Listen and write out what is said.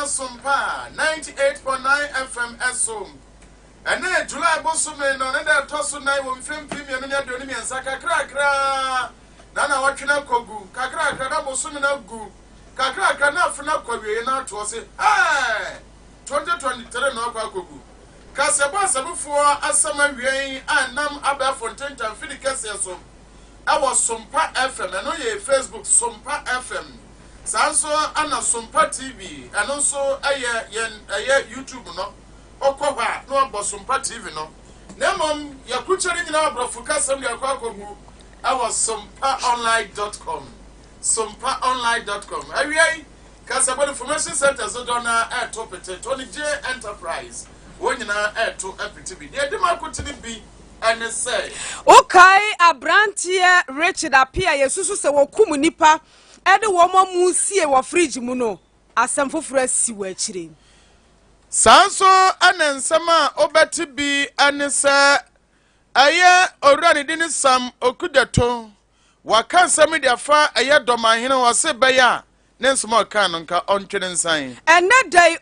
ɛba Sompa 98.9 FM ɛso. Ɛnɛ July bosome no ne da ɛtɔ so 4 wɔ mfe 2023. Kakrakra na wɔtwe no akɔgu, kakrakra na bosome no agu, kakrakra na afe no akɔ awieɛ no atoɔ se ɛɛ 2023 na ɔkɔ akɔgu. Kasɛbɔ asɛmfoɔ asɛm awiei a nam abɛɛfo ntentan fidi kɛseɛ so ɛwɔ Sompa FM, ɛno yɛ Facebook Sompa FM, saa nso ana Sompa TV, ɛno nso ɛyɛ yɛn ɛyɛ YouTube no. Ɔkɔ hɔ a na wabɔ Sompa TV no, na mmom yɛkrukyɛ no nyinaa aborɔfo kasɛm de akɔ akɔgu ɛwɔ sompaonline.com, sompaonline.com. Awiei, Kasabɔ Information Center so dɔ na ɛɛto pete. Tony J Enterprise, wɔn nyinaa ɛɛto apete bi. Deɛ ɛdi mu akotene bi ɛne sɛ Wokae aberanteɛ Richard Apia, yɛsusu sɛ wɔkum nnipa ɛde wɔn amu sie wɔ fridge mu no, asɛm foforɔ asi wɔ akyire. Saa nso ɛna nsɛm a wobɛte bi ɛne sɛ ɛyɛ owura ne din ne Sam Okudzeto, waka nsɛm de afa ɛyɛ dɔmahene, wɔ se bɛyɛ a ne nsɛm a ɔka no nka ɔntwe ne nsan. Ɛnɛ da yi.